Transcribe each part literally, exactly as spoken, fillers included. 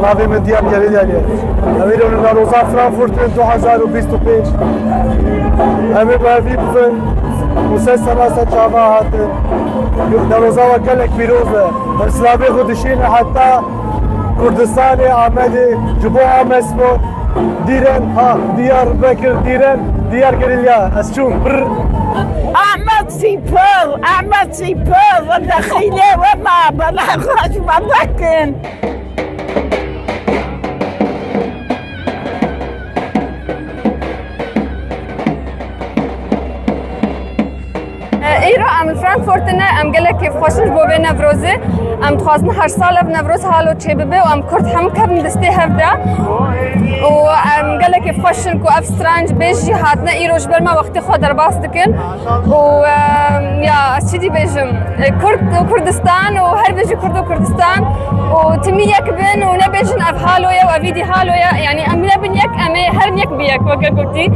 Navê min Diyar Gelîlyanî ye. Ev îro li Newroza Frankfurt in du hezar û bîst û pênc. Em ê bi hevî bivin û sed sala ser çava hatin. Newroza we gelek pîroz be. Em silavê xwe dişîne heta Kurdistanê, Amedê, ji bo Amedspor, Dîren, ha, Diyarbekir, Dîren, Diyar Gelîlya. Ez çûm. Brr. Ahmet Sîpol, Ahmet Sîpol, wele xeylê we ma, bela xwe ji me vekin. Îro em li Frankfurt ne, em gelek kêfxweş in ji bo vê Newrozê. Em dixwazin her sal ev Newroz halo çêbibe û em Kurd hemû kevin destê hev de. Û em gelek kêfxweş in ku ev stranc bêj jî hatine îro ji ber me wextê xwe derbas dikin. Û, em, ya, ez çi dî bêjim? E, Kurd û Kurdistan û her bijî Kurd û Kurdistan û timî yek bin û nebêjin ev halo ye û ev îdî halo ye. Yanî em nebin yek, em ê herin yek bi yek weke Kurdî.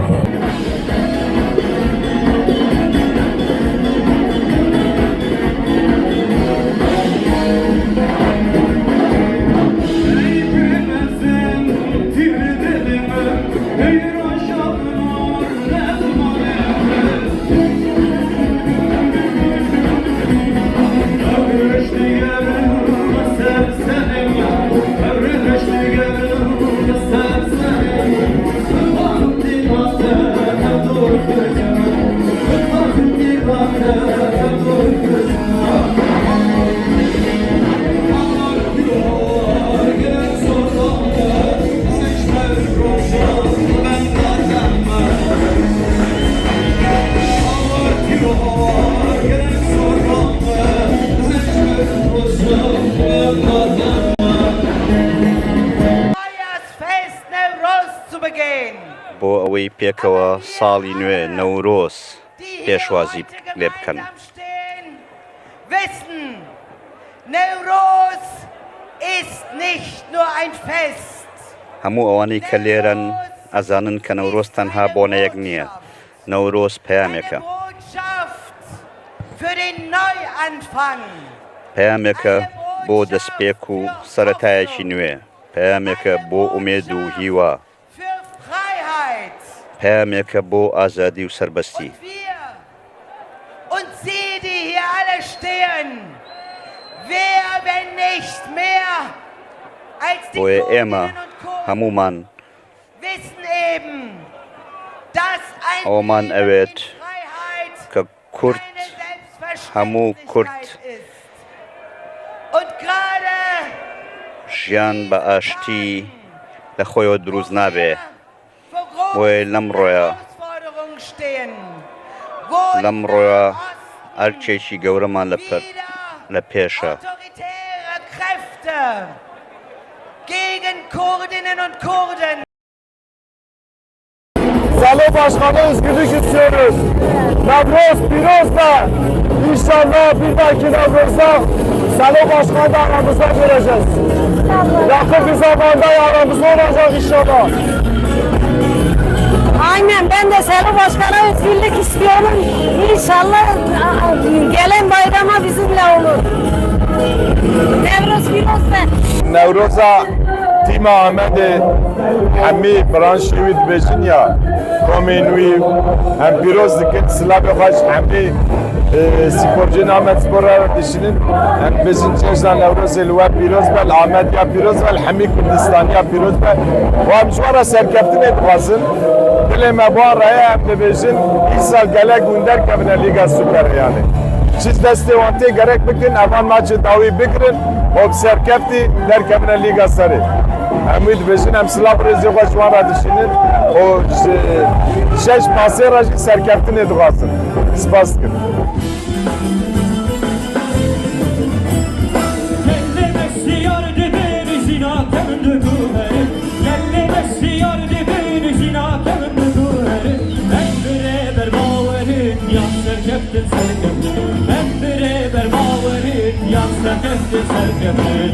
Neues Fest Newroz zu begehen. بۆ ئەوەی پێکەوە ساڵی نوێ نەورۆز پێشوازی لێ بکەن. Wissen, Newroz ist nicht nur ein Fest. هەموو ئەوانەی کە لێرەن ئەزانن کە نەورۆز تەنها بۆنەیەک نییە. نەورۆز پەیامێکە. Eine Botschaft für den Neuanfang. پەیامێکە بۆ دەستپێک و سەرەتایەکی نوێ. پەیامێکە بۆ ئومێد و هیوا. Für Freiheit. پەیامێکە بۆ ئازادی و سەربەستی. Und wir und Sie, die hier alle stehen, wer, wenn nicht mehr als die بۆیە ئێمە Kurdinnen und Kurden هەمومان wissen eben, dass ein ئەوەمان Leben ئەوێت in Freiheit کە کورد، هەموو کورد ژیان بە ئاشتی لە خۆیەوە دروست نابێ. بۆیە لەم ڕۆیە، لەم ڕۆیە ئەرکێکی گەورەمان لە پێ-، لە پێشە. Gegen Kurdinnen und Kurden. Selo Başkanı özgürlük istiyoruz. Newroz pîroz be. İnşallah bir dahaki Nevroz'da Selo Başkanı da aramızda göreceğiz. Yakın bir zamanda aramızda olacak inşallah. Aynen, ben de Selo Başkan'a özgürlük istiyorum. İnşallah, a, a, gelen bayrama bizimle olur. Newroz pîroz be. Newroza Tîma Amedê hemî branşê wî dibêjin ya komên wî em pîroz dikin. Silavê xwe ji hemî, e, sporciyên Amedspor re dişînin. Em dibêjin cejna Newrozê li we pîroz be, li Amediya pîroz be, li hemî Kurdistaniya pîroz be. Û em ji we re serkeftinê dixwazin. Dilê me bi wan re ye, em dibêjin îsal gelek hûn derkevine Lîga Superê yanê. Çi ji destê wan tê gerek bikin, evan maçê dawî bigirin û bi serkeftî derkevine Lîga Serê. Em wî dibêjin, em silav û rêzê xwe ji wan re dişînin û ji şeş pasê re jî serkeftinê dixwazin. Spas dikim. Gelê besyar dibin jîna kevin biguherin. Em birêber bawerin yan serkeftin serkeftin. Em birêber bawerin yan serkeftin serkeftin.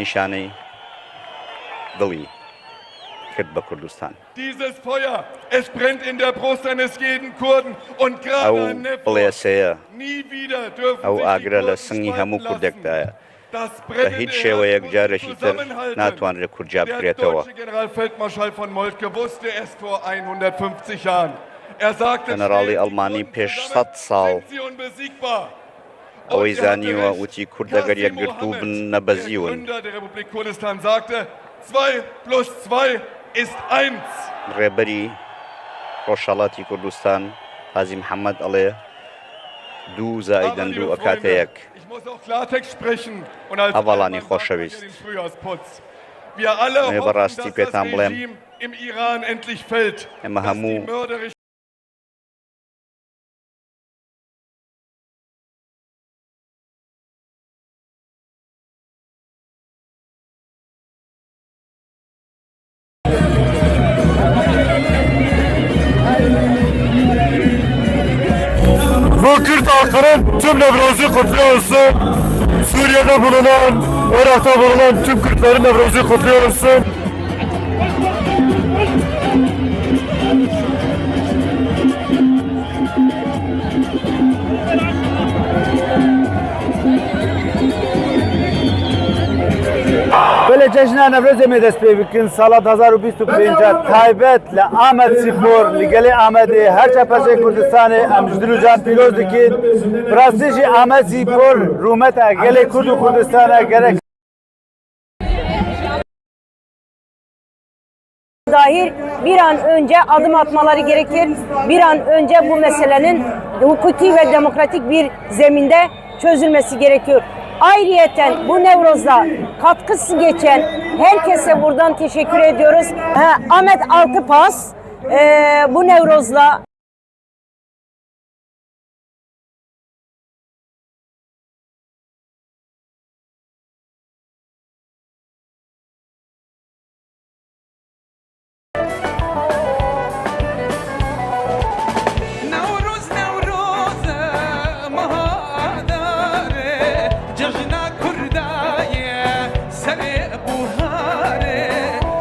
نیشانەی دڵی کرد بە کوردستان. Dieses Feuer, es brennt in der Brust eines jeden Kurden und gerade ئەو an Nefros بڵێسەیە، nie wieder dürfen ئەو sich die ئاگرە لە Kurden سنگی هەموو spalten کوردێکدایە. Lassen. Das brennende Herd unseres Zusammenhalten. بە هیچ شێوەیەک جارێکی تر ناتوانرێت کورجیا بکرێتەوە. Der deutsche General Feldmarschall von Moltke wusste es vor einhundertfünfzig Jahren. Er sagte, ژەنەراڵی ئەڵمانی پێش سەد ساڵ ئەوەی زانیوە، وتی، کورد ئەگەر یەکگرتوو بن، نەبەزیون. Zwei plus zwei ist eins. ڕێبەری ڕۆژهەڵاتی کوردستان، قازی محەممەد، ئەڵێ، دوو زائیدەن دوو ئەکاتە یەک. هەڤاڵانی خۆشەویست، ئەمەوێ بەڕاستی پێتان بڵێم، ئێمە هەموو Bu Kürt halkının tüm Nevroz'u kutluyor olsun. Suriye'de bulunan, Irak'ta bulunan tüm Kürtlerin Nevroz'u kutluyor olsun. Belê cejna Newrozê me dest pê bikin, sala du hazar û bîst û pênc taybet li Amed Spor, li gelê Amedê, her çar parçeyê Kurdistanê em ji dil û can pîroz dikin. Bi rastî jî Amed Spor rûmeta gelê Kurd û Kurdistana gerek. Dair bir an önce adım atmaları gerekir. Bir an önce bu meselenin hukuki ve demokratik bir zeminde çözülmesi gerekiyor. Ayrıyeten bu Nevroz'da katkısı geçen herkese buradan teşekkür ediyoruz. Ha, Ahmet Altıpas, e, bu Nevroz'la Newroz, Newroz e, meha adar e, cejna Kurda ye, serê buhar e,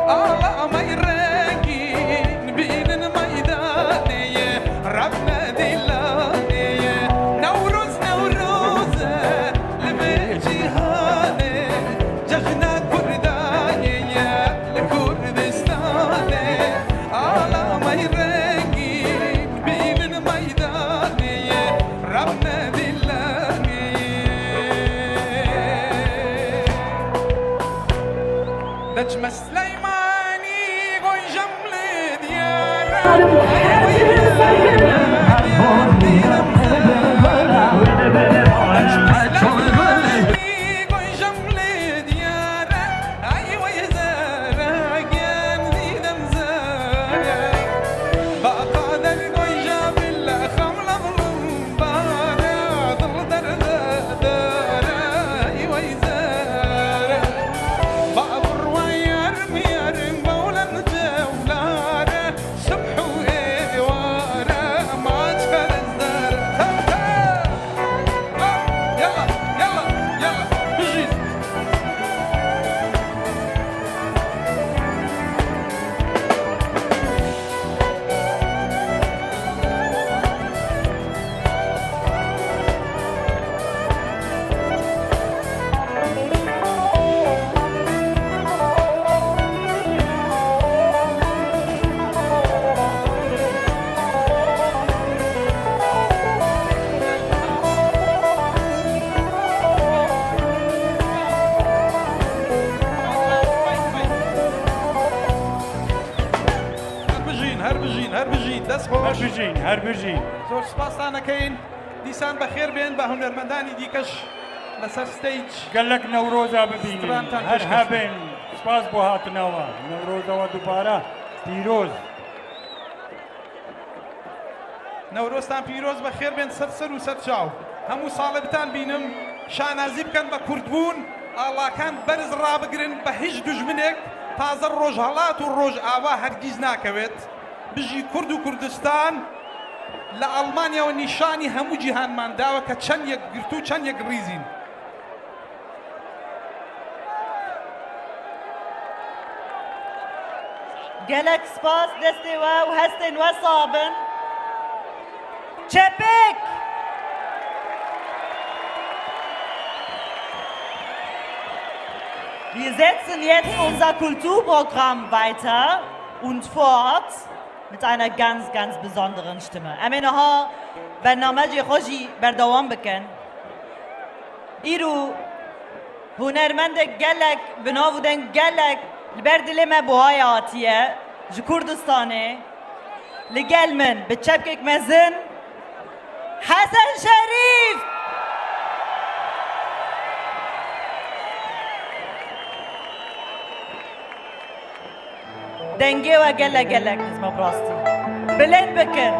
alamay rengîn bînin meydanê ye, revne dîlanê ye. Newroz, Newroz e, li vê cîhanê, cejna Kurda ye, li Kurdistanê, alamay rengîn bînin meydanê ye, revne dîlanê ye. Deçme Sileymanî, gonca min li diyar e. Deçme Sileymanî, gonca min li diyar e. Ay wey zere, gen dîdem zere. Ba qader gonca bile xamla bulun bare, dil derde dere, ay wey zere. Ba burwa yarim yarim bawlen cewlare, subh û êware, maç xerez dere. Tam tam. Yalla, yalla, yalla, bijî. Her bijîn, her bijîn, her bijîn. Dest xweş. Her bijîn, her bijîn. Zor spastan ekeyin. Dîsan bexêr bên, be hunermendani dîkeş li ser stage. Gelek Newroza bibînin. Strantan pêşkeş. Her hebin. Spas bo hatina we. Newroza we dubare pîroz. Newroztan pîroz be, xêr bên ser ser û ser çaw. Hemû salê bitan bînim, şanazî bikin be kurdbûn, alakan berz rabigirin be hiç dijminek, taze Rojhelat û Rojava hergîz nakewêt. Bijî Kurd û Kurdistan li Almanya û nîşanî hemû cîhanman dawe ke çend yek girtû, çend yek rîzîn. Gelek spas, destê we û hestên we sax bin. Çepik! Wir setzen jetzt unser Kulturprogramm weiter und fort mit einer ganz, ganz besonderen Stimme. Em ê niha bernamecê xwe jî berdewam bikin. Îro hunermendek gelek bi nav û deng gelek li ber dilê me buhaya hatiye ji Kurdistanê. Li gel min bi çepkek mezin Hesen Şerîf! Dengê we gelek gelek dizme bi rastî. Bilind bikin.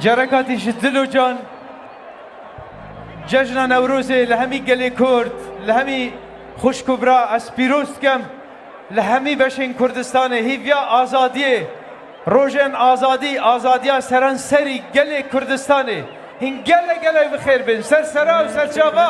Careka dî ji dil û can cejna Newrozê li hemî gelê Kurd, li hemî xwişk û bira ez pîroz dikim. Li hemî beşên Kurdistanê hîviya azadiyê, rojên azadî, azadiya seranserî gelê Kurdistanê hîn gelek gelek bi xêr bên. Ser sera û ser çava.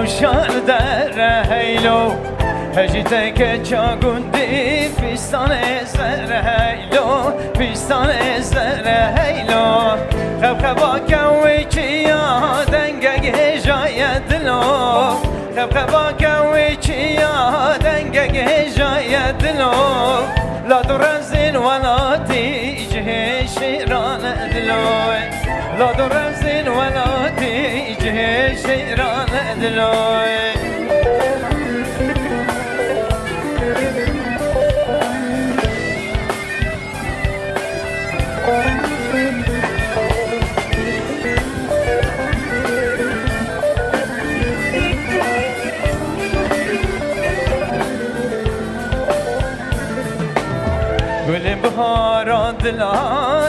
Şar dere heylo, hejî te keça gundî, fîstanê zere heylo, fîstanê zere heylo. Xebxeba kewî çiya dengek hêja ye dilo, xebxeba kewî çiya dengek hêja ye dilo. La tu rezîl welatî cihê şêran e dilo. La tu rezîl welatî cihê şêran e dilo. Gulên bihara dila,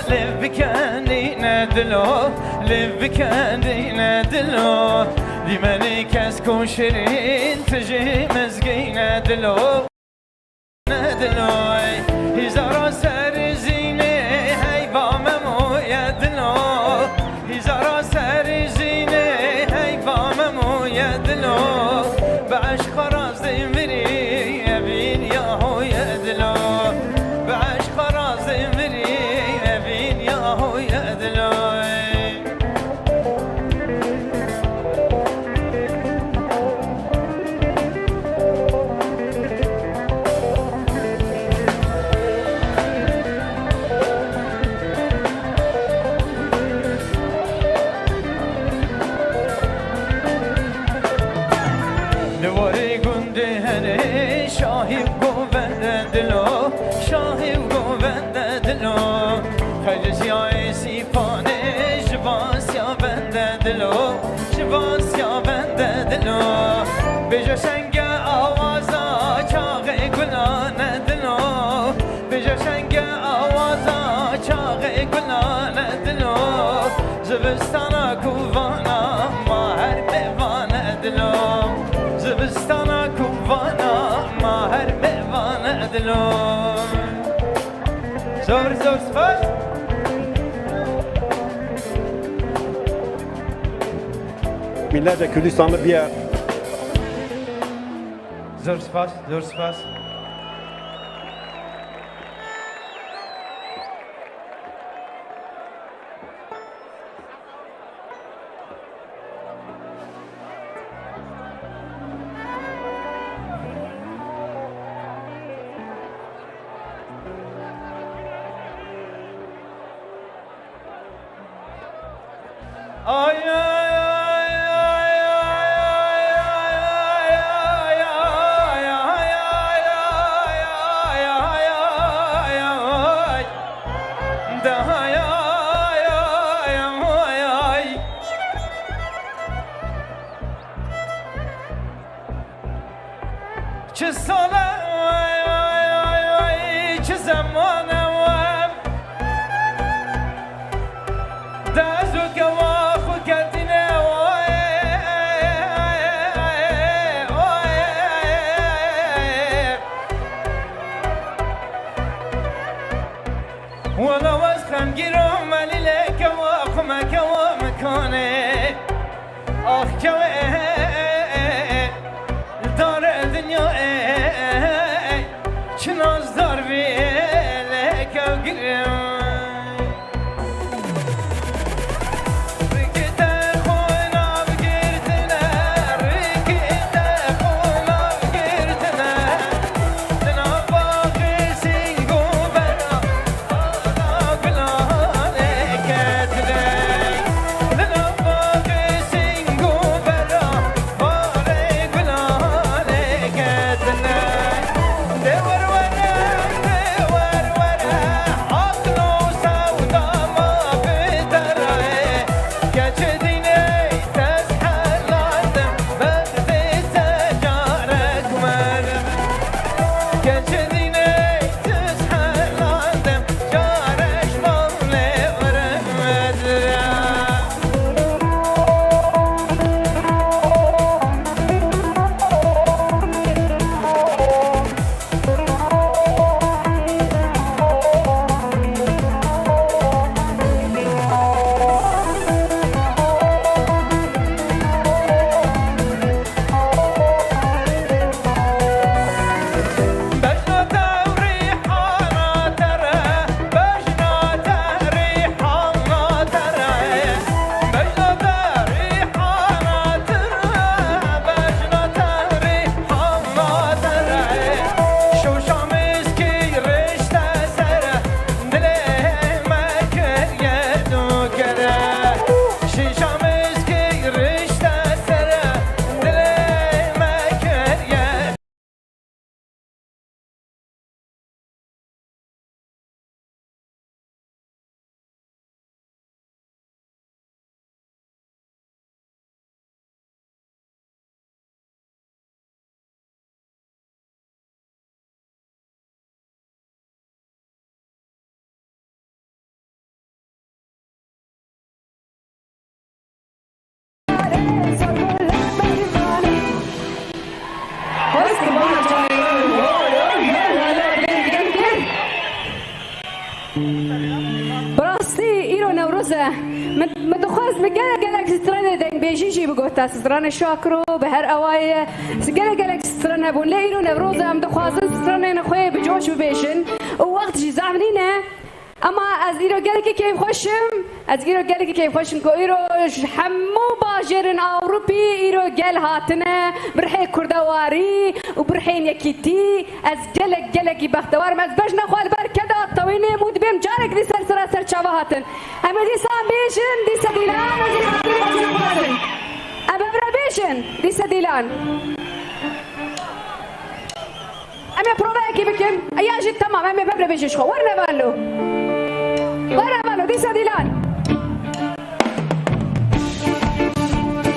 lêv bikenîne dilo, lêv bikenîne dilo. Dîmenê kesk û şirîn, tu jî mizgîne dilo. Ne dilo, hîzara serî zînê heyva me moye dilo. Hîzara serî zînê heyva me moye dilo. Bi eşqa rastê mirî evîn ya hoye dilo. Bi eşqa rastê mirî evîn ya hoye dilo. Li warê gundê hene şahî û govende dilo, şahî û govende dilo. Xeliziyayê sîpanê ji van siya bende dilo, ji van siya bende dilo. Bêje şenge awaza çaxê gulane dilo. Bêje şenge awaza çaxê gulane dilo. Zivistana ku vana ma her mêvane dilo. Zivistana ku vana ma her mêvane dilo. Zor, zor spas. Milletê Kurdistanê biyar. Zor spas, zor spas. Çi sal e, çi zeman e, dez û kewa xwe ketîne, wela wez xemgîr û melîlê kewa xwe me kewa mikanê. Ax kewê, li darê dinyayê, çi nazdar bî lê kewgirim. Rikite xwe nav girtine, rikite xwe nav girtine, di nav baxê sîng û bera. Min, min dixwest min gelek, gelek stranê dengbêjî jî bigota, stranê Şakiro, bi her awayê, gelek, gelek stran hebûn. Lê îro Newroz e, em dixwazin stranên xwe bi coş bibêjin û wext jî zehf nîne. Ema ez îro gelekî kêfxweş im, ez îro gelekî kêfxweş im ku îro ji hemû bajêrên Ewropî îro gel hatine, bi rihê kurdewarî û bi rihên yekîtî. Ez gelek, gelekî bextewar im. Ez bejna xwe li ber keda tewînêm û dibêm carek dî ser sera ser çava hatin. Em ê dîsa bêjin, dîsa dîlan, ez ê xatirê xwe bixwazim. Em ê bira bêjin, dîsa dîlan. Em ê provayekî bikin. Eya jî temam, em ê bibire bêjin ji xwe. Werne valo. Werne valo, dîsa dîlan.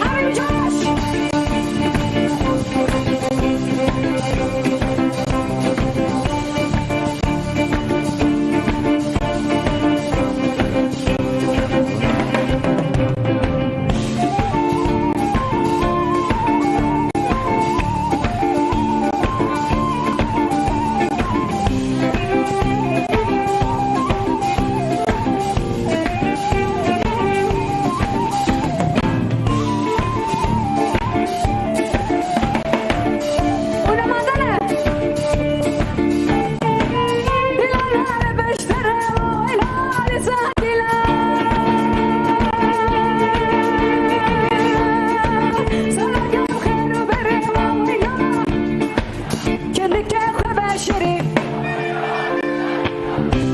Em ê bi coş. Kinik e xwe beşirî.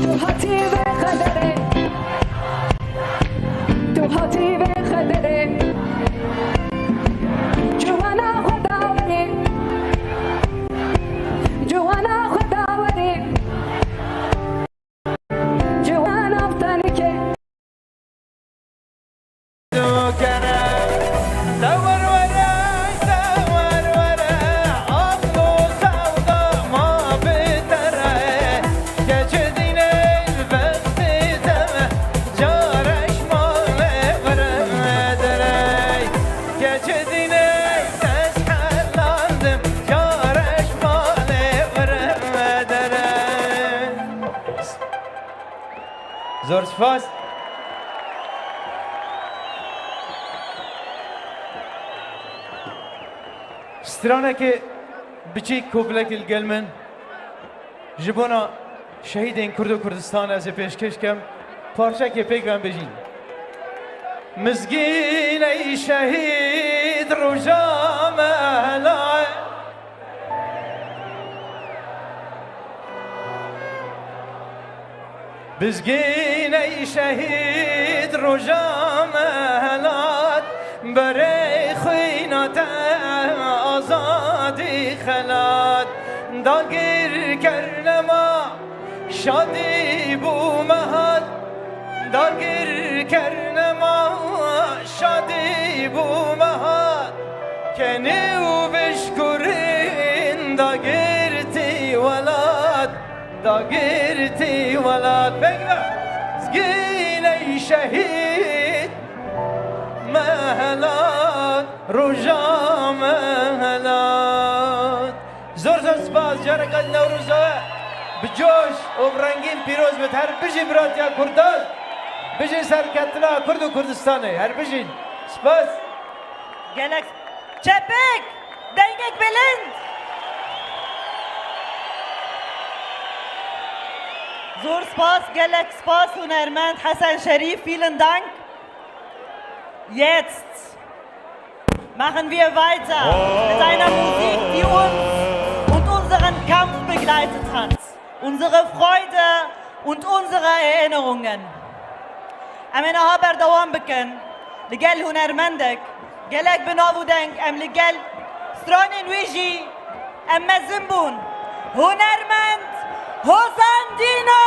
Tu hatî vê xederê. Tu hatî vê xederê. Ciwana xwe dawerî. Ciwana xwe dawerî. Ciwana tenikê. Zor spas. Stranekê biçîk koplekê li gel min. Ji bona şehîdên Kurd û Kurdistan ez ê pêşkêş kem. Parçekê pêk ve em bêjîn. Mizgîney şehîd roja me helal. Bizgîney şehîd roja me helat, berê xwîna te azadî xelat. Dagir kerne ma şadî bû me hat, dagir kerne ma şadî bû me hat. Kenî û bişkurîn dagirtî welat. Dagirtî welat pêk ve, zgîney şehîd me helat, roja me helat. Zor zor spas, careka Newroza we bi coş û bi rengîn pîroz bit. Her bijî biratiya Kurdan, bijî serketina Kurd û Kurdistanê. Her bijîn. Spas. Gelek çepik, dengek bilind. Zor spas, gelek spas, hunermend Hesen Şerîf, vielen Dank. Jetzt machen wir weiter mit einer Musik, die uns und unseren Kampf begleitet hat. Unsere Freude und unsere Erinnerungen. Em ê niha berdewam bikin li gel hunermendek, gelek bi nav û deng em li gel stranên wî jî em mezin bûn. Hunermend Hozan Dîno!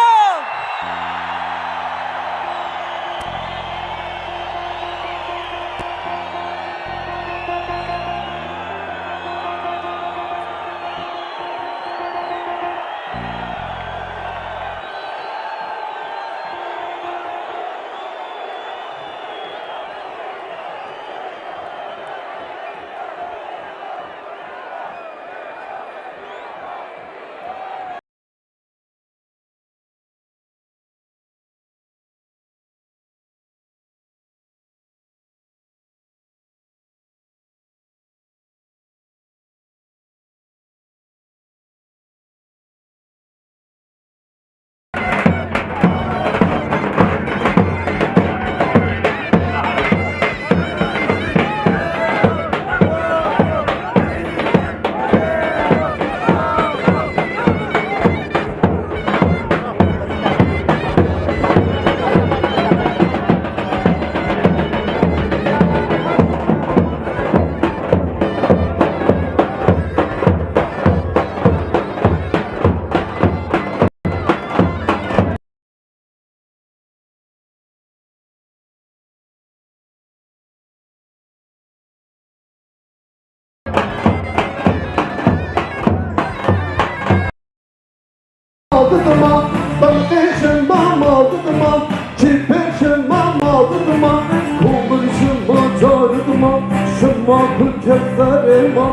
Didima, belqê şima ma didima, çîpê şima ma didima, komil şima caridima, şima kulke serê ma,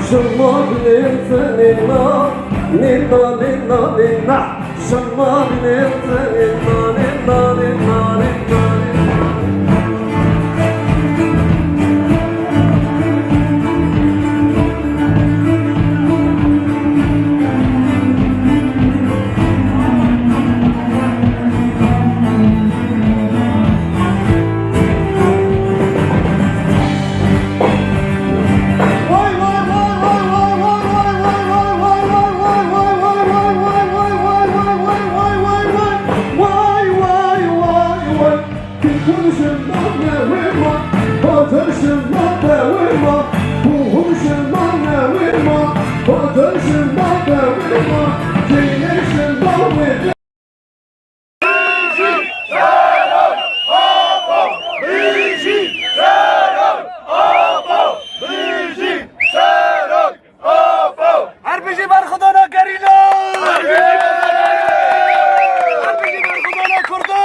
şima binê senê na, nê na, nê na, nê na, şima binê senê na, nê na, nê na, nê na, nê na. Her bijî berxudana gerîla! Her bijî berxudana kurda!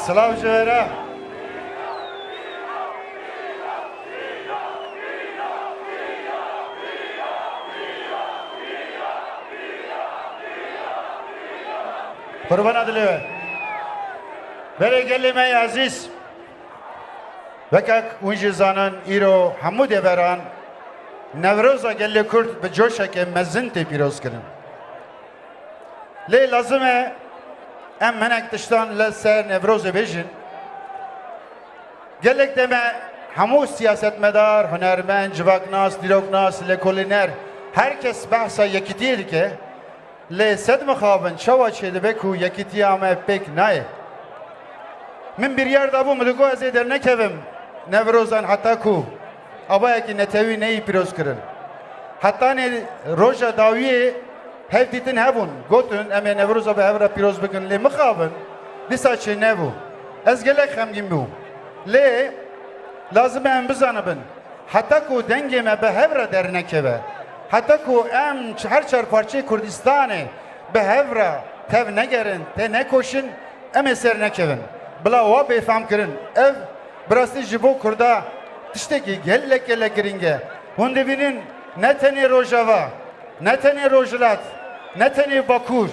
Silav ji we re. Qurbana dilê we. Belê gelê me yê ezîz. Weke hûn jî zanin, îro hemû deveran Newroza gelê Kurd bi coşeke mezin tê pîrozkirin. Lê lazim e em hinek tiştan li ser Newrozê bêjin. Gelek dem e hemû siyasetmedar, hunermend, civaknas, dîroknas, lêkolîner, her kes behsa yekîtiyê dike. Lê sed mixabin çawa çêdibe ku yekîtiya me pêk nayê? Min biryar dabû, min digot ez ê dernekevim Newrozan heta ku avayekî netewî neyî pîroz kirin. Hetanê roja dawiyê hevdîtin hebûn, gotin, em ê Newroza bi hev re pîroz bikin, lê mixabin dîsa çênebû. Ez gelek xemgîn bûm. Lê lazim e em bizanibin, heta ku dengê me bi hev re dernekeve, heta ku em ç-, her çar parçeyê Kurdistanê bi hev re tev negerin, tê nekoşin, em ê ser nekevin. Bila wa bêfam kirin. Ev bi rastî ji bo Kurda tiştekî gelek gelek girîng e. Hûn dibînin ne tenê Rojava, ne tenê Rojhilat, ne tenê Bakur,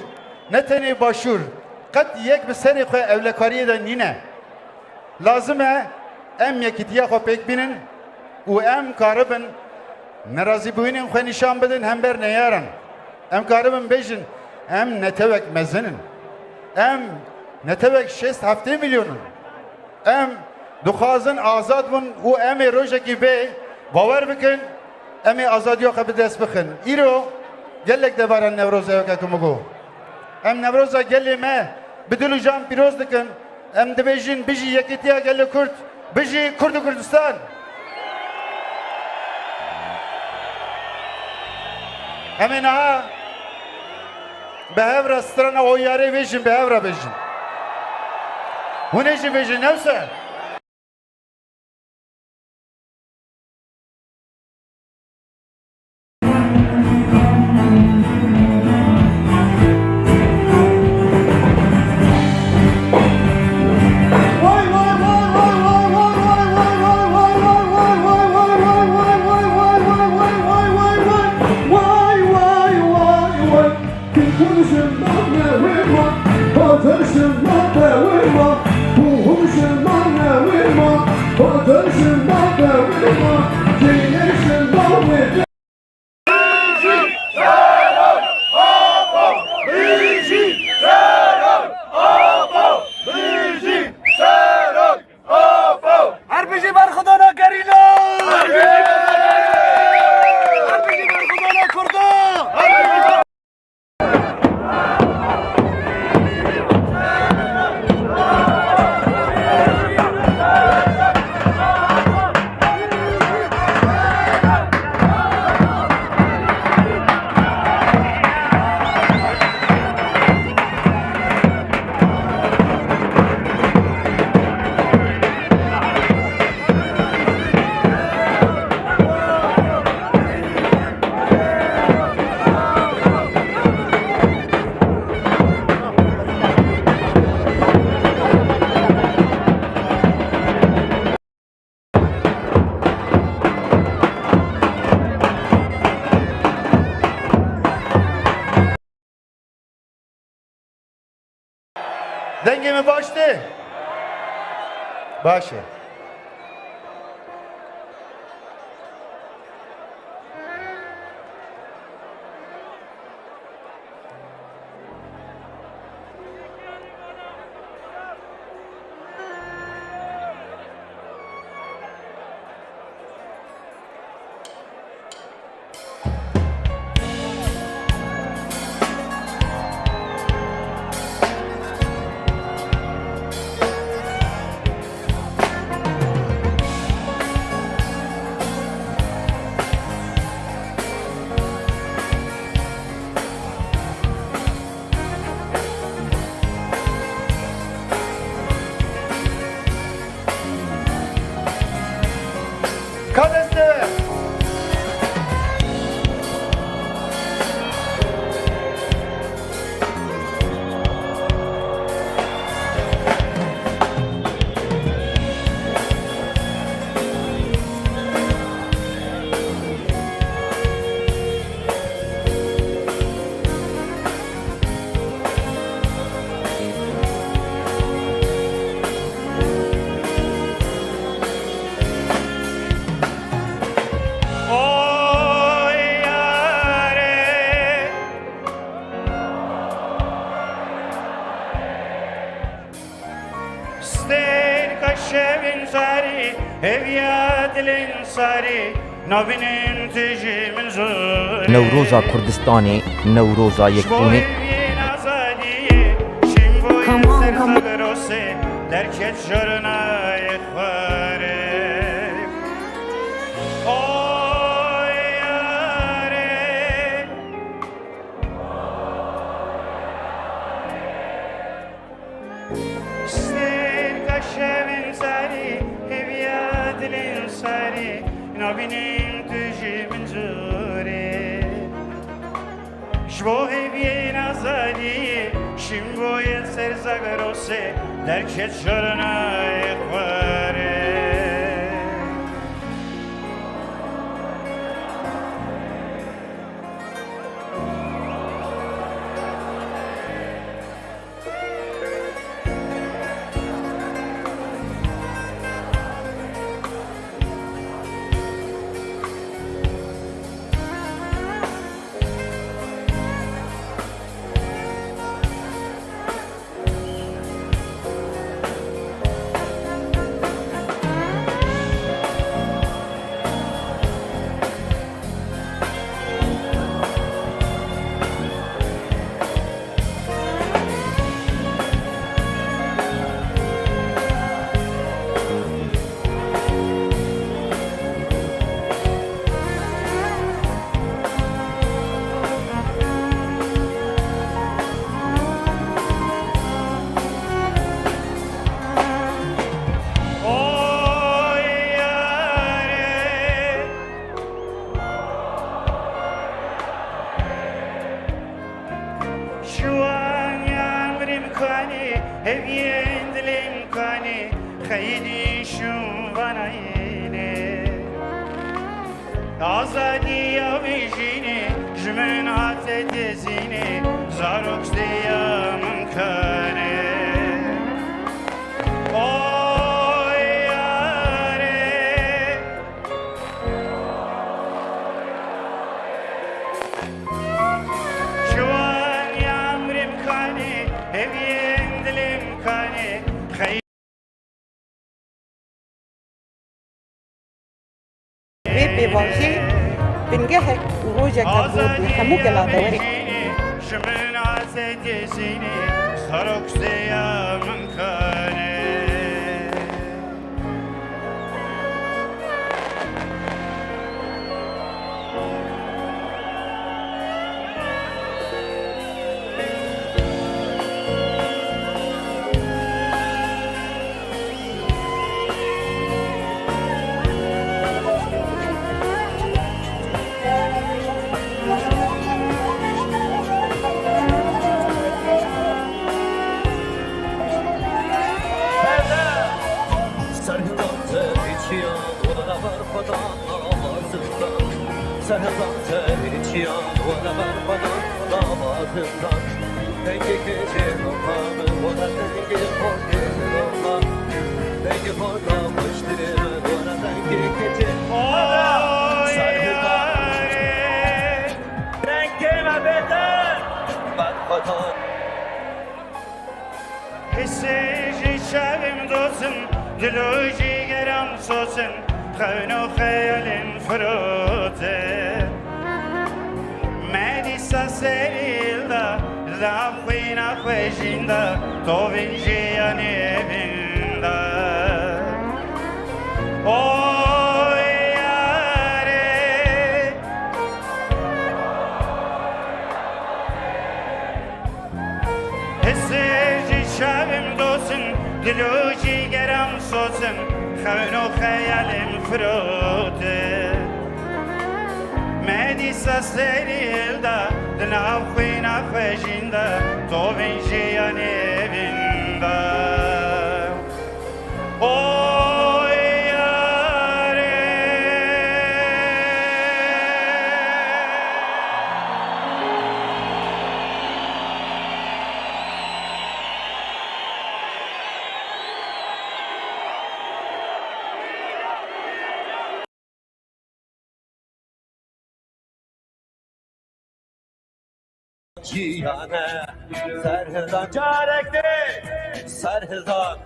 ne tenê Başûr, qet yek bi serê xwe ewlekariyê de nîne. Lazim e em yekîtiya xwe pêk bînin û em karibin nerazîbûyînên xwe nîşan bidin hember neyaran. Em karibin bêjin, em netewek mezin in. Em netewek şêst heftê milyon in. Em dixwazin azad bin û em ê rojekî bê, bawer bikin, em ê azadiya xwe bi dest bixin. Îro gelek devaran Newroz e, weke ku min got. Em Newroza gelê me bi dil û can pîroz dikin. Em dibêjin, bijî yekîtiya gelê Kurd, bijî Kurd û Kurdistan. Em ê niha bi hev re strana oyarê bêjin, bi hev re bêjin. Hûn ê jî bêjin, ne wisa? Dengê min baş tê? Baş e. Ka dest e. Oy yare. Stêrka şevên zarî, hêviya dilên zarî, navînin tu jî min zûrî. Newroza Kurdistanê, Newroza Yekbûnê. Ji bo hêviyên azadiyê, şîn bo yê Come on, ser come on. Zagrosê, derket jornayê xwarê. Oy yarê. Stêrka şevên zarî, hêviya dilên zarî, nabînin tu jî min zûrê. Ji bo hêviyên azadiyê, şîn bo yê ser Zagrosê, derket jornayê xwarê. Oy yarê. Şiwanya emrê min kanî, hêviyên dilê min kanî, xeyidî şûn vanayînê. Azadiya vê jînê ji min hate tezînê, zarok stêya min kanê. Oy yarê. Şiwanya emrê min kanê, hêviyên dilê min kanê, xey- Vê pêvajoyê bingehek û rojek hebû bi hemû gela dewerê. Ji min azê têzînê, zarok stêya min kanê. Serhildan te çiya were ber xwedan, nava zindan. Serhildan te çiya were ber xwedan, nava zindan. Dengê keçê oxa min, were dengê xortê min oxa. Dengê xorta xweştir e, were dengê keçê. Oy, Serhildan. Yarê, dengê me bêtir. Berxwedan. Hissê ji çavim dosin, dilo jîgeram sosin, xewn û xeyalên firotin. Me dîsa serî hilda, di nav xwîna xwe jînda, tovên jiyanê vinda. Oy yarê. Hissê ji çavim dosin, dilo jîgeram sosin, xewn û xeyalên firotin. Me dîsa serî hilda, di nav xwîna xwe jînda, tovên jiyanê vinda. Oy yarê. Jiyan e, Serhildan carek dê, Serhildan.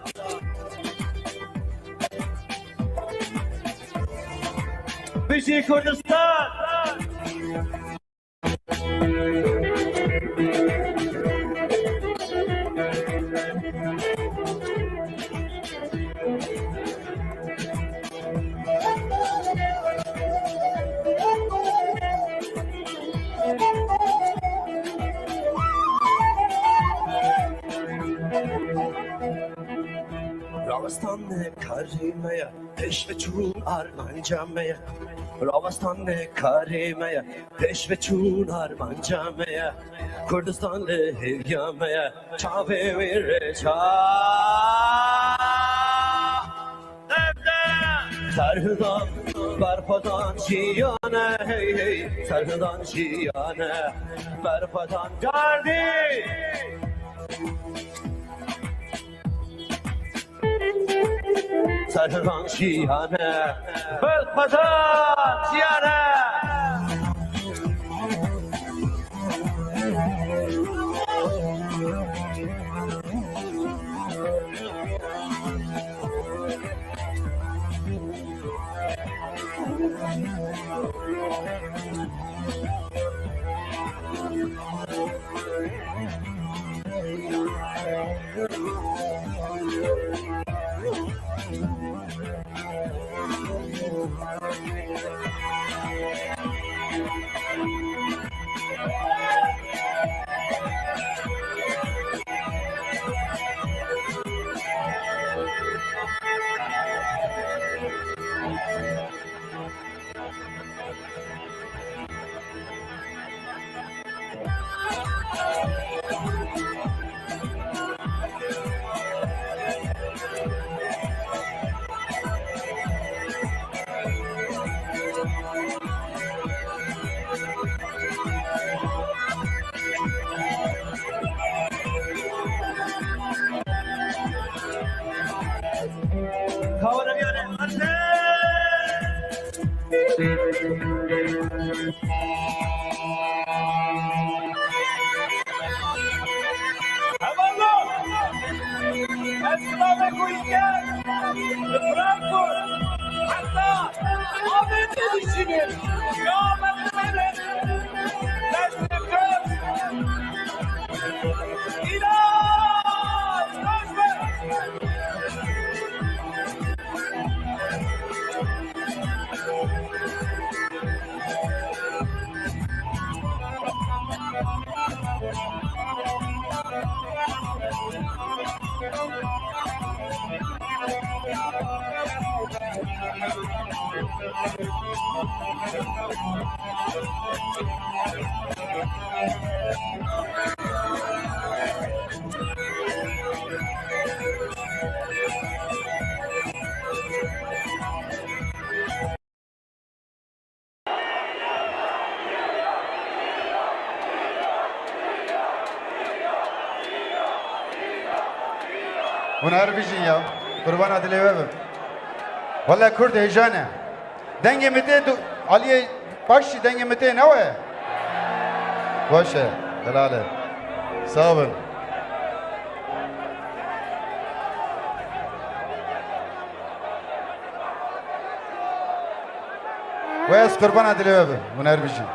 Bijî Kurdistan! Rawestan ne karê me ye, pêşveçûn armanca me ye. Rawestan ne karê me ye, pêşveçûn armanca me ye. Kurdistan li hêviya me ye, çavê wî rêça. Serhildan, Berxwedan jiyan e, hey, hey. Serhildan jiyan e, Berxwedan gardî. Serhildan jiyan e, Berxwedan jiyan e. Kawana biyane, arte! Hevalno! Ez silavê ku îke li Frankfurt heta Amedê dişînim. Ya merdimêne! Dest bi dest! Îlaç! Baş be! Hûn her bijîn ya. Qurbana dilê we bim. Wele Kurd hêja ne. Dengê min tê du-, Aliyê Paşî, dengê min tê ne we? Baş e. Helal e. Sağ olun. We ez qurbana dilê we bim. Hûn her bijîn.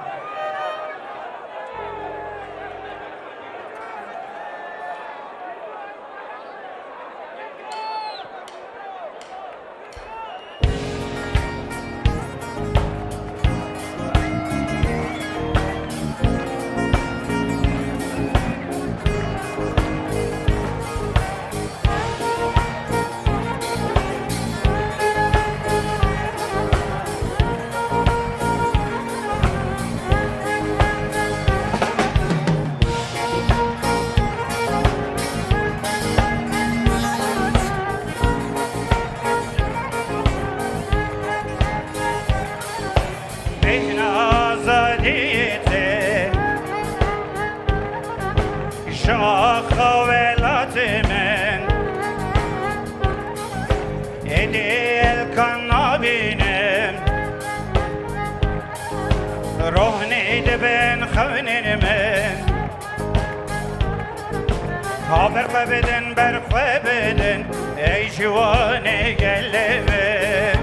Bêhna azadiyê te, ji axa welatê min, êdî elkan nabînim, rohnî dibin xewnên min. Ha ber xwe bidin, ber xwe bidin, ey ciwanê gelê min.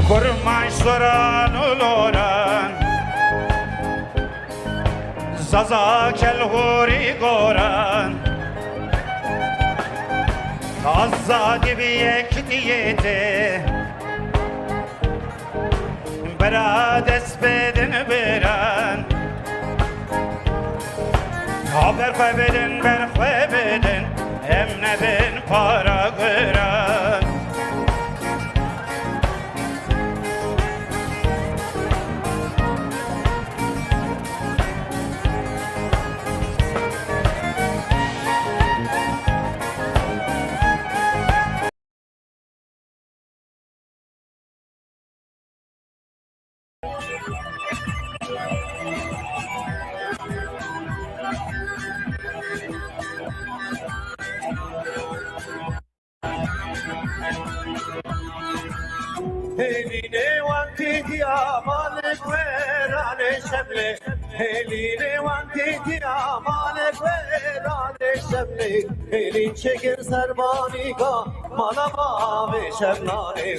Kurmanc soran û loran, Zaza kelhorî goran, azadî bi yekitiyê tê. Bira dest bidin biran. Ha ber xwe bidin, ber xwe bidin, em nebin para guran. Hêlî nêwan têtiya malek weranê şemlê. Hêlî nêwan têtiya malek weranê şemlê. Hêlî çêkin serbanîka mala bavê şemnanê.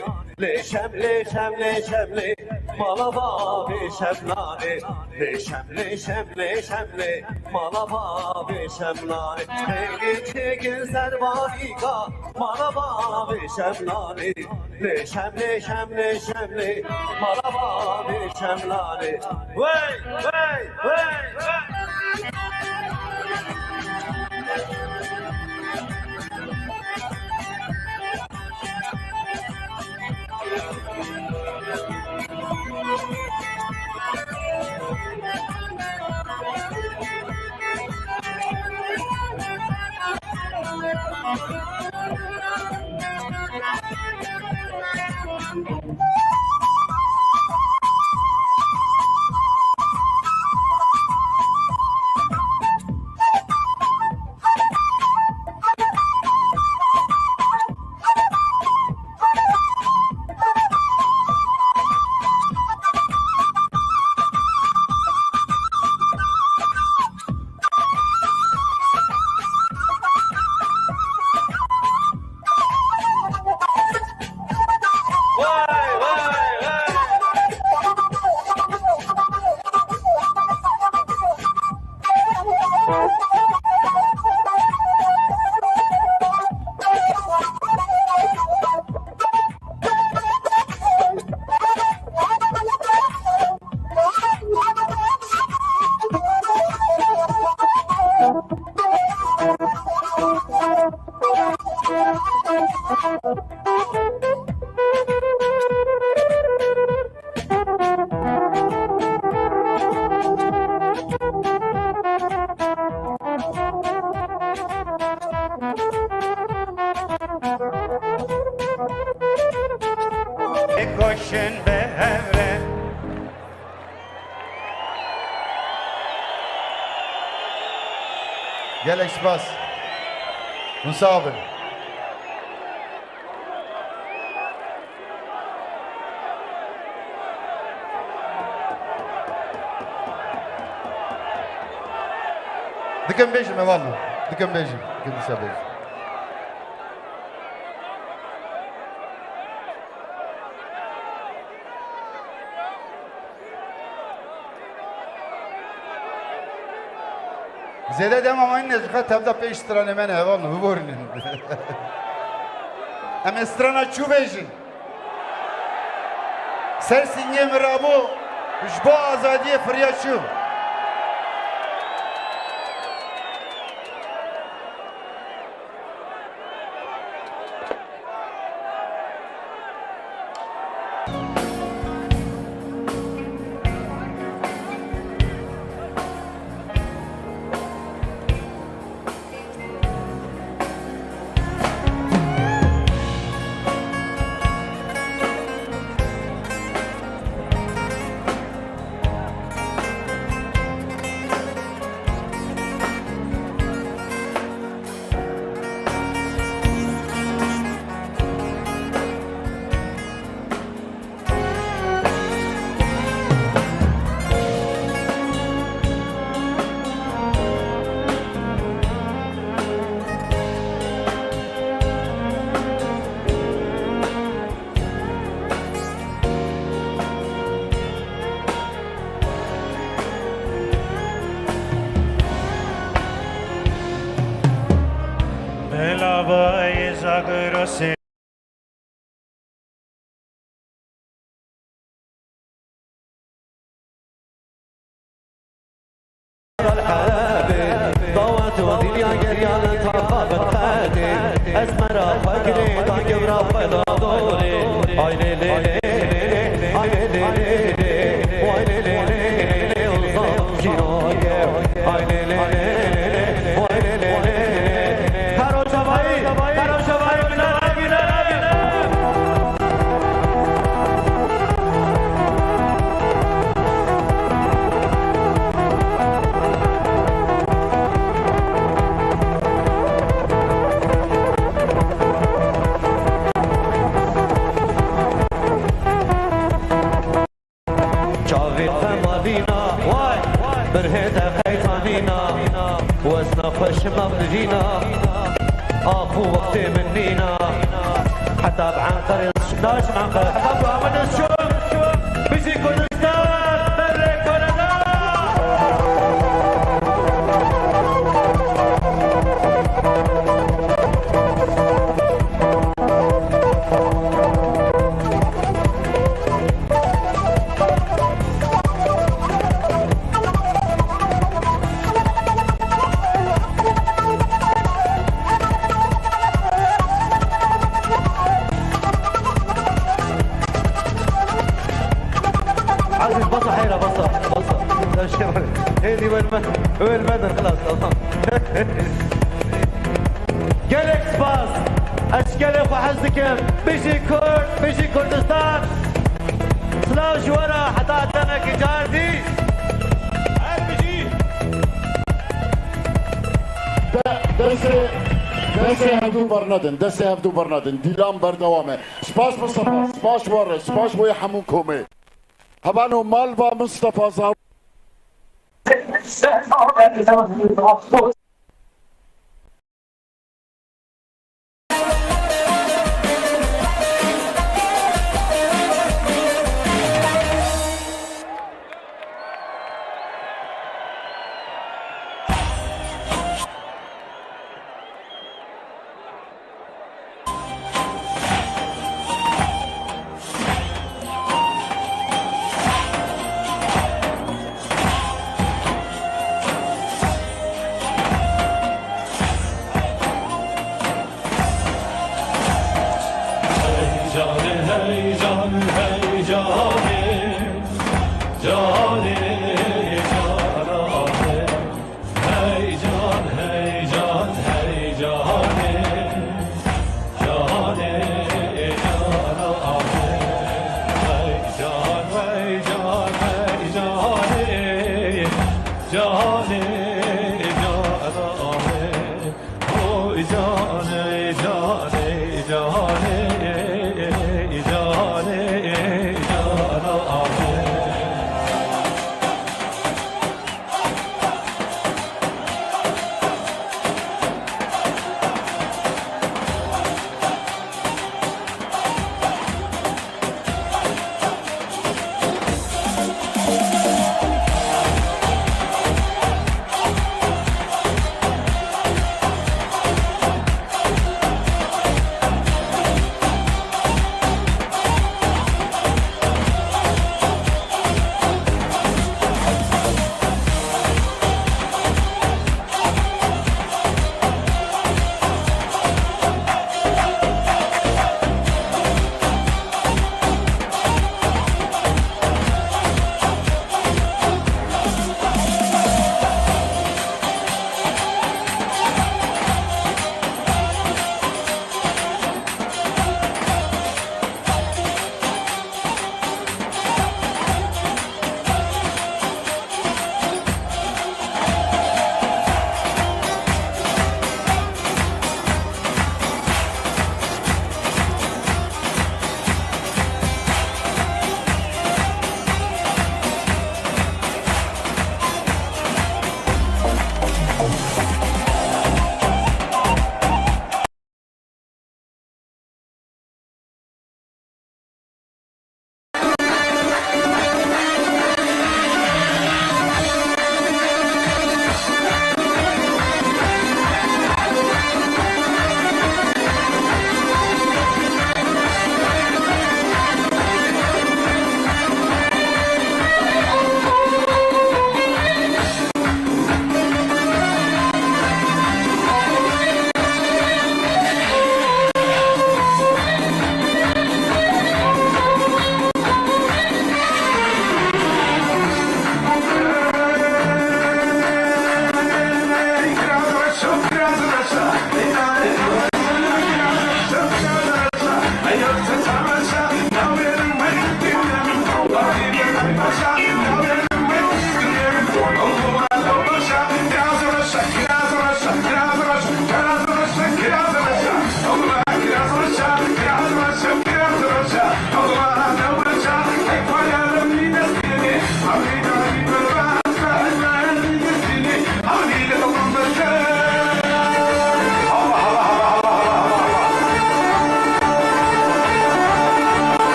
Lê şemlê, şemlê, şemlê, mala bavê şemnanê. Lê şemlê, şemlê, şemlê, mala bavê şemnanê. Hêlî çêkin serbanîka mala bavê şemnanê. Lê şemlê, şemlê, şemlê, mala bavê şemnanê. Wey, wey, wey, wey. Koşin bi hev re. Gelek spas. Hûn sax bin. Dikim bêjim, hevalno. Dikim bêjim. Dikim dîsa bêjim. Zêde dema mayîn nêzîka tevda pênc stranê me ne, hevalno, biborînin. Em ê strana çû bêjin? Ser sîngê min rabû, ji bo azadiyê firiya çû. Bela bayê Zagros ê. Çavê te mavîna, way, birhê te qeytanîna, wezna xweşima mirîna, axû wextê min nîna, heta bi Enqerê, naş Enqere, heta bi Amedê çûm, bijî Kurdistan, berê Kanada! Aziz, basa heyra, basa, basa. Sen şey var. Heydi, ölme, ölmedin, halas, tamam. Gelek spas. Ez ji gelê xwe hez dikim. Bijî Kurd, bijî Kurdistan. Silav ji we re heta demekî car dî. Her bijî. De-, destê, destê hevdû bernedin, destê hevdû bernedin. Dîlan berdewam e. Spas Mustafa, spas ji we re, spas ji bo yê hemû komê. Hevalno, mal ba Mustafa Zar.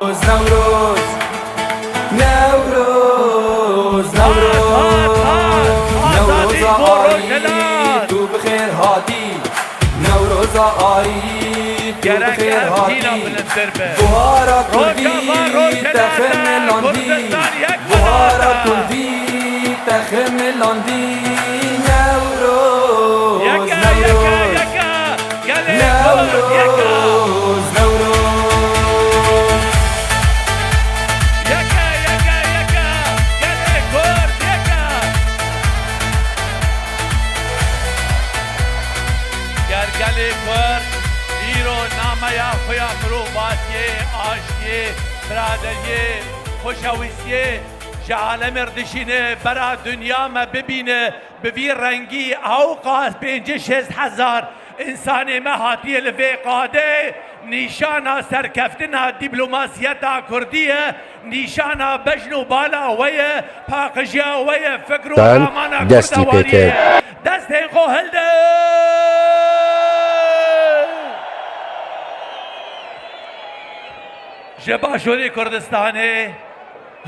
Newroz, Newroz, Newroz, Newroz, Newroza Azadî bo Rojhilat. Tu bi xêr hatî. Newroza Ayî, tu bi xêr hatî. Buhara Kurdî te ximilandî. Buhara Kurdî te ximilandî. Newroz, Newroz. Gelê Kurd yek e! Newroz, Newroz. Yek e, yek e, yek e! Gelê Kurd yek e! Ger gelê Kurd îro nameya xwe ya mirovatiyê, aştiyê, biraderiyê, xoşewîstiyê ji alemê re dişîne, bera dinya me bibîne, bi vî rengî ewqas pêncî şêst hezar însanê me hatiye li vê qadê, nîşana serkeftina dîplomasiyeta kurdî ye, nîşana bejn û bala we ye, paqijiya we ye, fikr û ramana kurda warî ye. Destên xwe hildin! Ji Başûrê Kurdistanê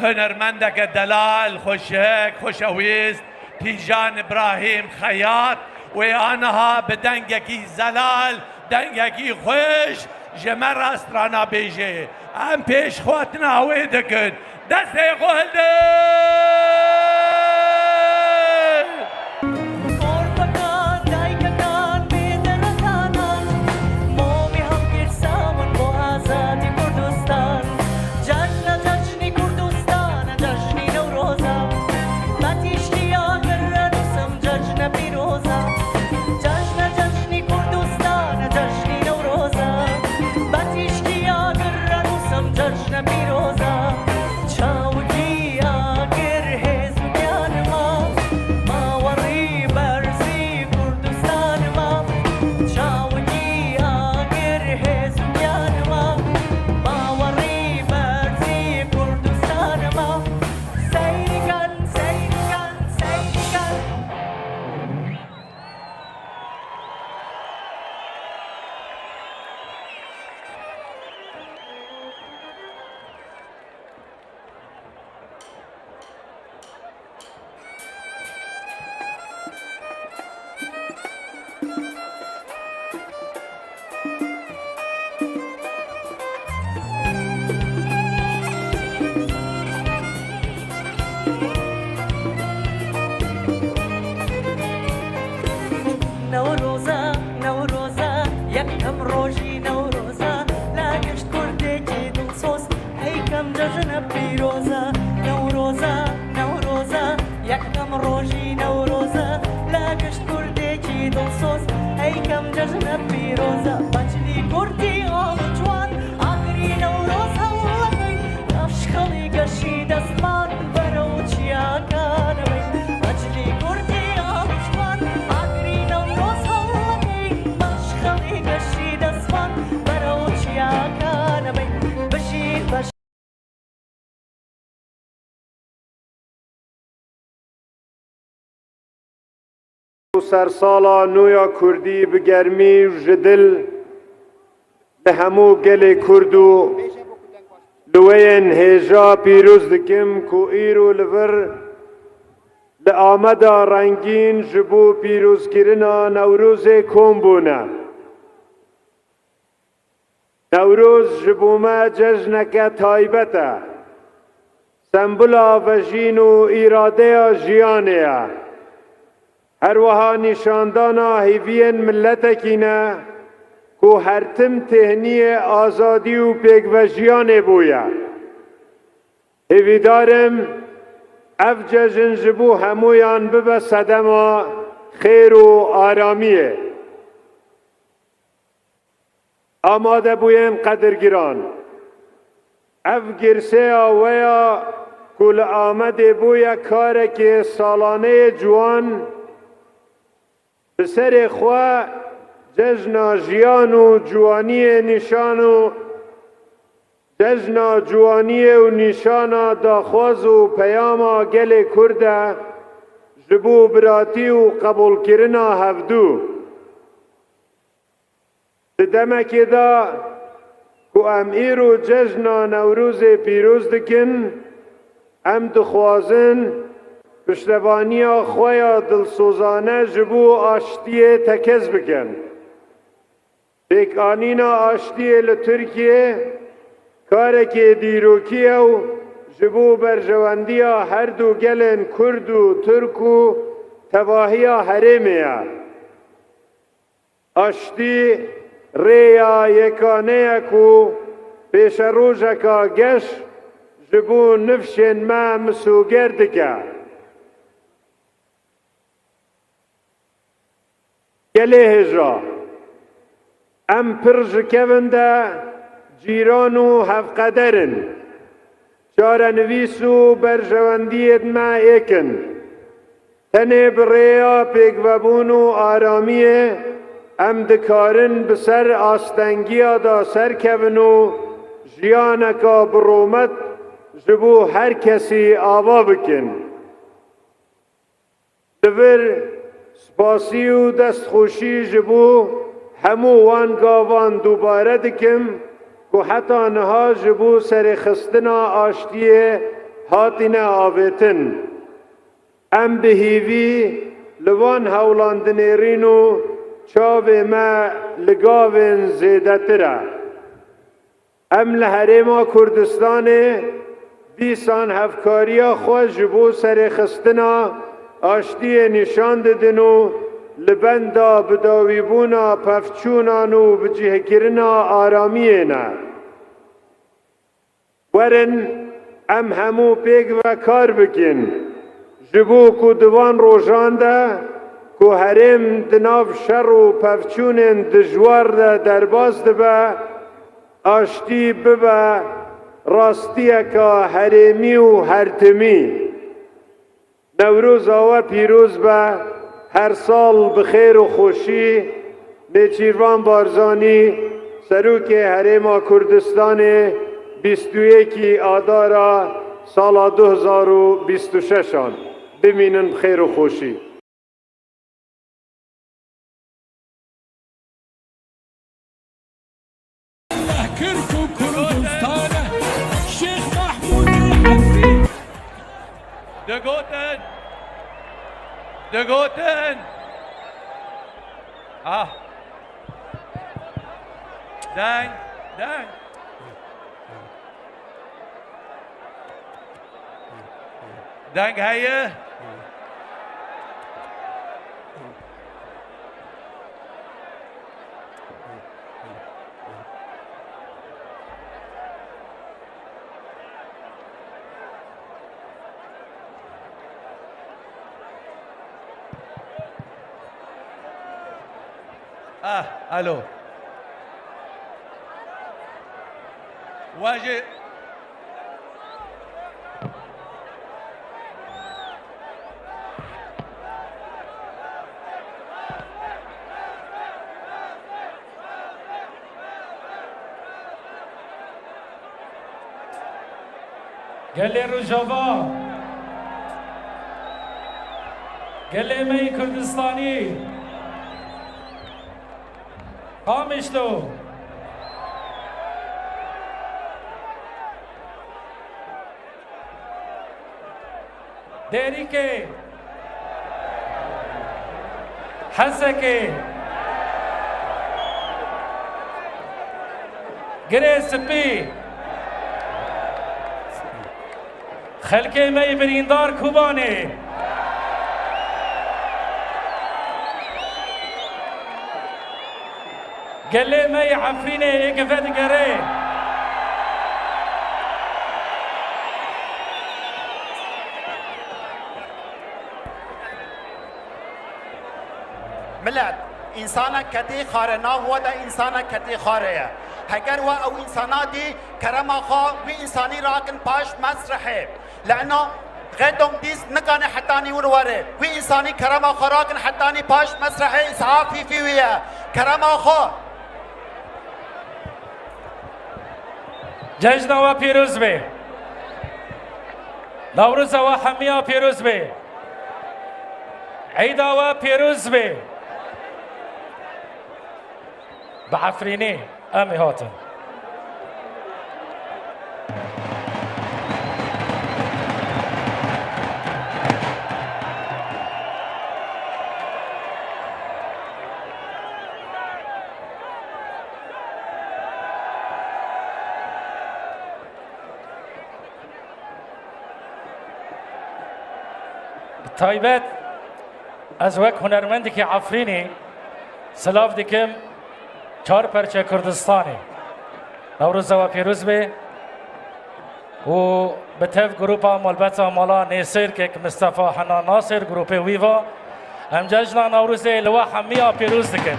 hunermendeke delal, xweşik, xweşewîst, Tîjan Îbrahîm Xeyat, wê aniha bi dengekî zelal, dengekî xweş ji me re strana bêje. Em pêşxwatina wê dikin. Destê xwe hildin! Korpekan, daykekan, bêderasanan, momê hilgirsawan bo azadî Kurdistan. Cejna cejnî Kurdistan, cejnî Newroza. Betîşkiya girre nûsim cejne pîroza. Cejna cejnî Kurdistan, cejnî Newroza. Betîşkiya girre nûsim cejne pîroza. Çawkî agir hêz û giyan ma, ma werî berzî Kurdistan ma. Çawkî agir hêz û giyan ma, ma werî berzî Kurdistan ma. Seyr kin, seyr kin, seyr kin. Newroza, Newroza, yekem rojî Newroza, la gişt kurdekî dilsoz, ey kem cejne pîroza. Newroza, Newroza, yekem rojî Newroza, la gişt kurdekî dilsoz, ey kem cejne pîroza. Baclî kurdî al ciwan, agirî Newroz hewlexî, kaşxelî geşî destman, berew çiyaka nebey. Baclî kurdî al ciwan, agirî Newroz hewlexî, kaşxelî geşî destman, berew çiyaka nebey. Bijî beş Sersala nû ya Kurdî bi germî û ji dil li hemû gelê Kurd û li we yên hêja pîroz dikim ku îro li vir li Ameda rengîn ji bo pîrozkirina Newrozê kom bûne. Newroz ji bo me cejneke taybet e. Sembula vejîn û îradeya jiyanê ye. Her wiha nîşandana hêviyên miletekî ne ku her tim têhniyê azadî û pêkvejiyanê bûye. Hêvîdar im ev cejn ji bo hemûyan bibe sedema xêr û aramiyê. Amadebûyên qedirgiran, ev girseya we ya ku li Amedê bûye karekê salaneyê ciwan, bi serê xwe cejna jiyan û ciwaniyê nîşan û cejna ciwaniyê û nîşana daxwaz û peyama gelê Kurd e ji bo biratî û qebûlkirina hevdû. Di demekê de Ku em îro cejna Newrozê pîroz dikin, em dixwazin piştevaniya xwe ya dilsozane ji bo aştiyê tekez bikin. Pêkanîna aştiyê li Tirkiyê karekê dîrokî ye û ji bo berjewendiya her du gelên Kurd û Tirk û tevahiya herêmê ye. Aştî rêya yekane ye ku pêşerojeka geş ji bo nifşên me misoger dike. Gelê hêja, em pir ji kevin de cîran û hevqeder in. Çarenivîs û berjewendiyên me êk in. Tenê bi rêya pêkvebûn û aramiyê em dikarin bi ser astengiya de serkevin û jiyaneka bi rûmet ji bo her kesî ava bikin. Li vir spasî û destxweşî ji bo hemû wan gavan dubare dikim ku heta niha ji bo serêxistina aştiyê hatine avêtin. Em bi hêvî li van hewlan dinêrîn û çavê me li gavên zêdetir e. Em li Herêma Kurdistanê dîsan hevkariya xwe ji bo serêxistina aştiyê nîşan didin û li benda bidawîbûna pevçûnan û bicihkirina aramiyê ne. Werin em hemû pêk ve kar bikin, ji bo ku di van rojan de ku herêm di nav şer û pevçûnên dijwar de derbas dibe, aştî bibe rastiyeka herêmî û hertimî. Newroza we pîroz be, her sal bi xêr û xweşî. Nêçîrvan Barzanî, Serokê Herêma Kurdistanê, bîst û yekî Adara sala du hezar û bîst û şeş an. Bimînin bi xêr û xweşî. Kirk û Kurdistan e. Şêx Mehmûdê Efrîn. Digotin. Digotin. Ah. Deng. Deng. Deng heye. Ah, alo. Wajê. Gelê Rojava, gelê me yê Kurdistanî, Qamişlo, Dêrîkê, Hesekê, Girê Spî, xelkê me yê birîndar Kobanê, gelê me yê Efrînê ê ki vedigere. Milet, însanek ketî xare, nav we de însanek ketî xare ye. Heger we ew însana dî, kerema xwe wî însanî rakin paş mesrehê. Leno Rettung dies nikane hetanî wir were. Wî însanî kerema xwe rakin hetanî paş mesrehê, îsafî fî wî ye. Kerema xwe. Cejna we pîroz be. Newroza we hemiya pîroz be. Eyda we pîroz be. Bi Efrînê em ê hatin. Bi taybet ez wek hunermendekî Efrînî silav dikim çar perçe Kurdistanê. Newroza we pîroz be û bi tev grupa malbeta mala Nêsêrkek Mistefa Hena Nasir, grûpê wî va, em cejna Newrozê li we hemiya pîroz dikin.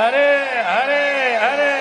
Erê, erê, erê.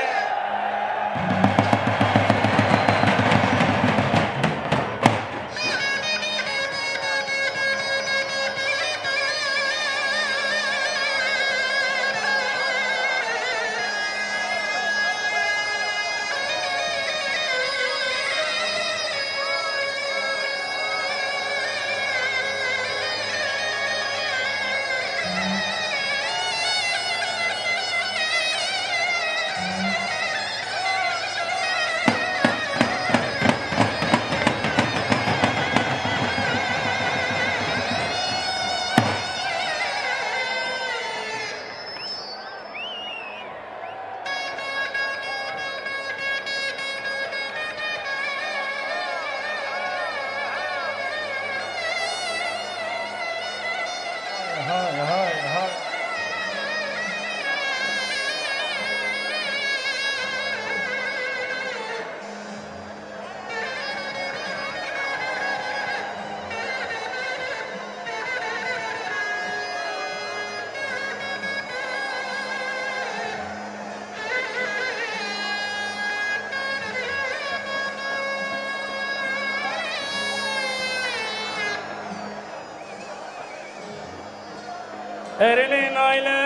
Erê lê nayle,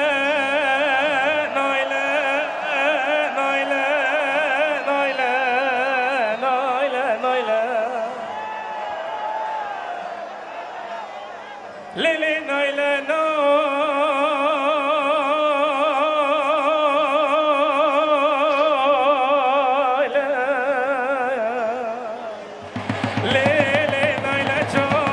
nayle, nayle, nayle, nayle, nayle. Lê lê nayle, nayle. Lê lê nayle canê.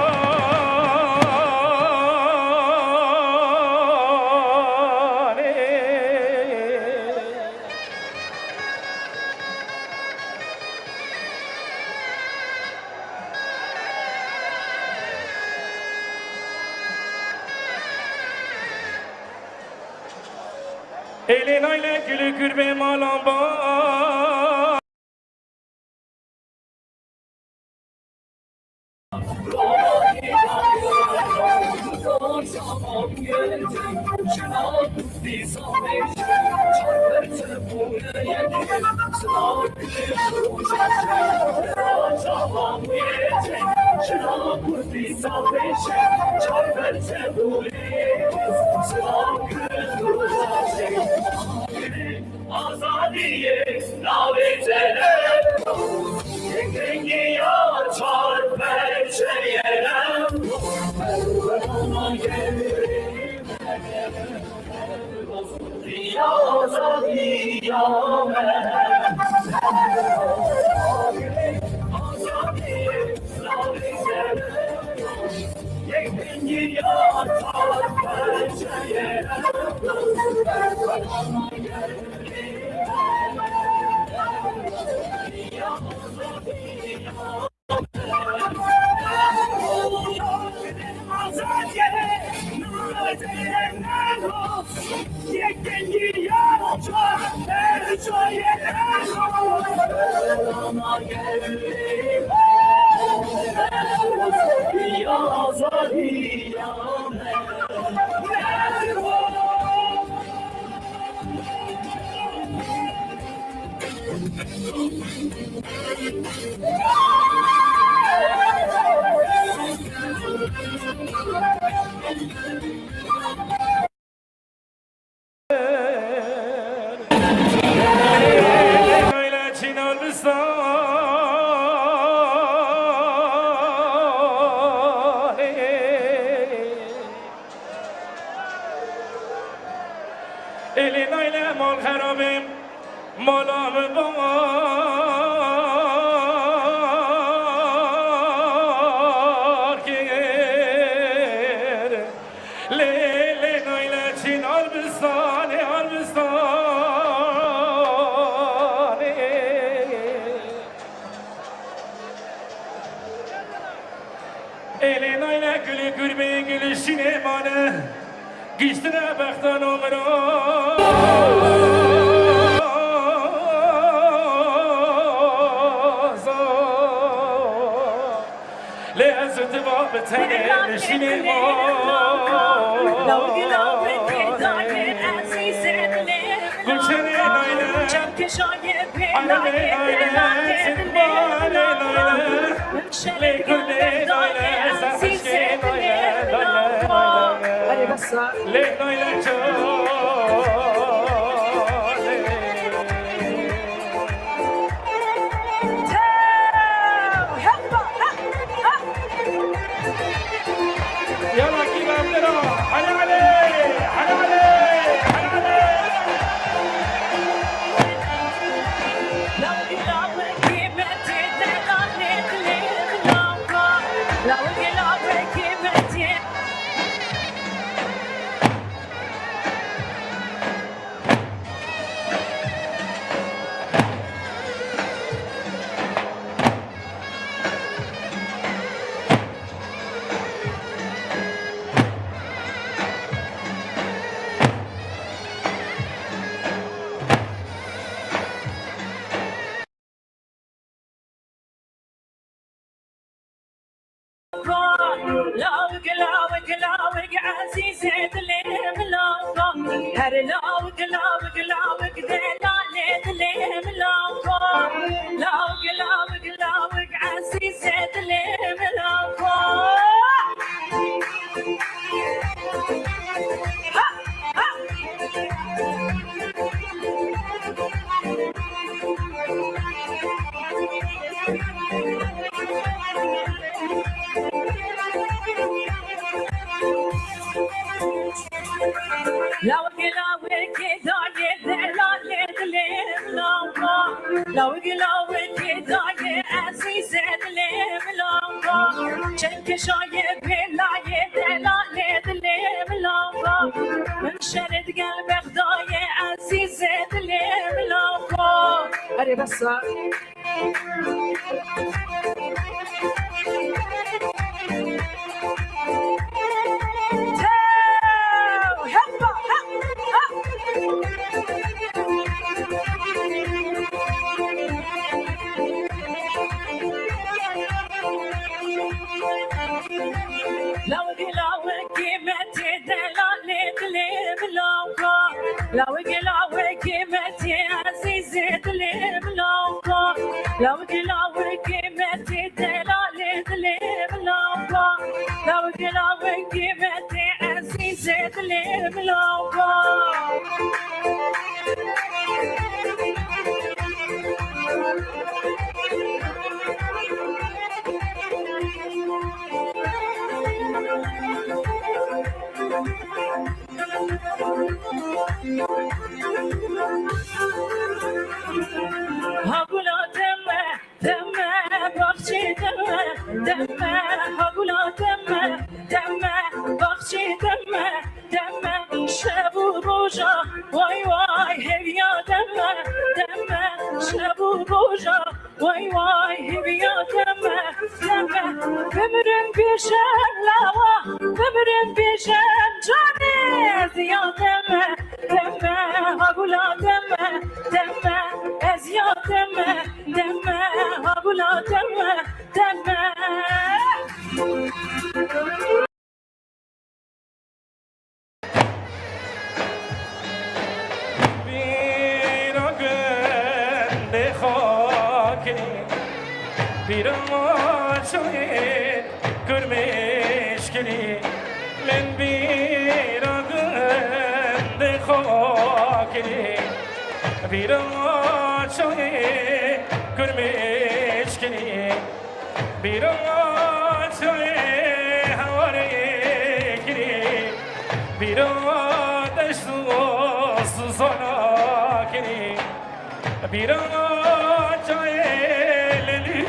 Ê lê nayle gül û gurbe malan ba. Azadiyê navê te ne. Yekîngiya çar perçeyê ne. Ya azadiya me. Azadiyê navê te ne. Êlê nayle mal xerabê, mala min bar kir. Lê, lê nayle çin Arbistanê, Arbistanê. Êlê nayle gulê gurbê, gulê şînê mane. Giştine bextan o miroza. Lê ez û tu va bi tenê li şînê ma. Guçerê nayle, erê nayle, zindmanê nayle. Lê gulê nayle, ez aşkê nayle, nayle, nayle. Lê nayle çolê. Yala kî berdera. Hele hele, hele hele, hele hele. Lawik, lawik, lawik, ezîzê dilê min lawik. Her lawik, lawik, lawik, delalê dilê min lawik. Lawik, lawik, lawik, ezîzê dilê min lawik. Ha, ha. Lawik, lawik, dayê delalê dilê min lawik. Lawik, lawik, dayê ezîzê dilê min lawik. Çend keşayê belayê delalê dilê min lawik. Min şer digel Bexdayê ezîzê dilê min lawik. Erê bes e. Lawik, lawik, kîmetê delalê dilê min lawik. Lawik, lawik, kîmetê ezîzê dilê min lawik. Lawik, lawik, kîmetê delalê dilê min lawik. Lawik, lawik, kîmetê ezîzê dilê min lawik. Ha gula deme, deme, baxçê deme, deme, ha gula deme, deme, baxçê deme, deme, şev û roja, way way, hêviya deme, deme, şev û roja, way way, hêviya deme, deme, bimirim bêjim lawa, bimirim bêjim canê, ziya deme, deme, ha gula deme, Dê xakirî, bîra çayê kurmêşkirî, min bîra gundê xakirî, bîra çayê kurmêşkirî, bîra çayê hewarê kirî, bîra deşt û sizana kirî. Bîra çayê lêlî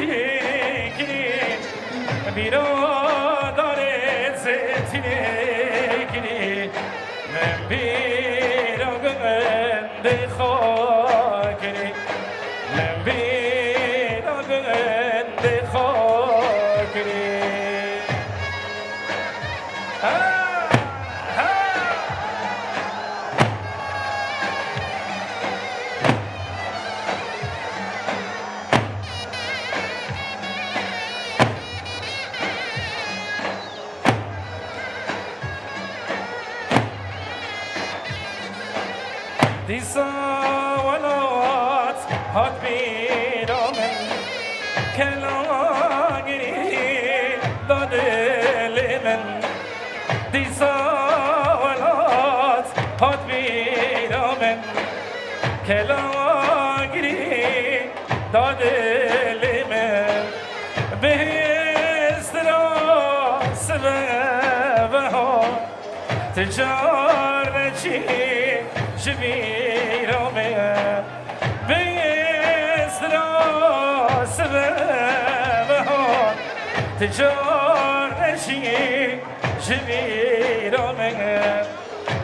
kirî, bîra darê zeytînê kirî, min bîra gundê xwe kirî, min bîra gundê xwe kirî. Ha! Ha! Dîsa welat hat bîra min, kelagirî da dilê min. Dîsa welat hat bîra min, kelagirî da dilê min. Bihêstira sibe beha, ti car neçî ji bîra min. Bêsra sibe beha, ti car neçî ji bîra min.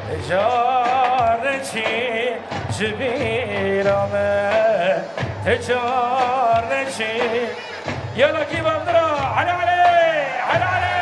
Ti car neçî ji bîra min. Ti car neçî. Yala kî bandira, hele hele, hele hele.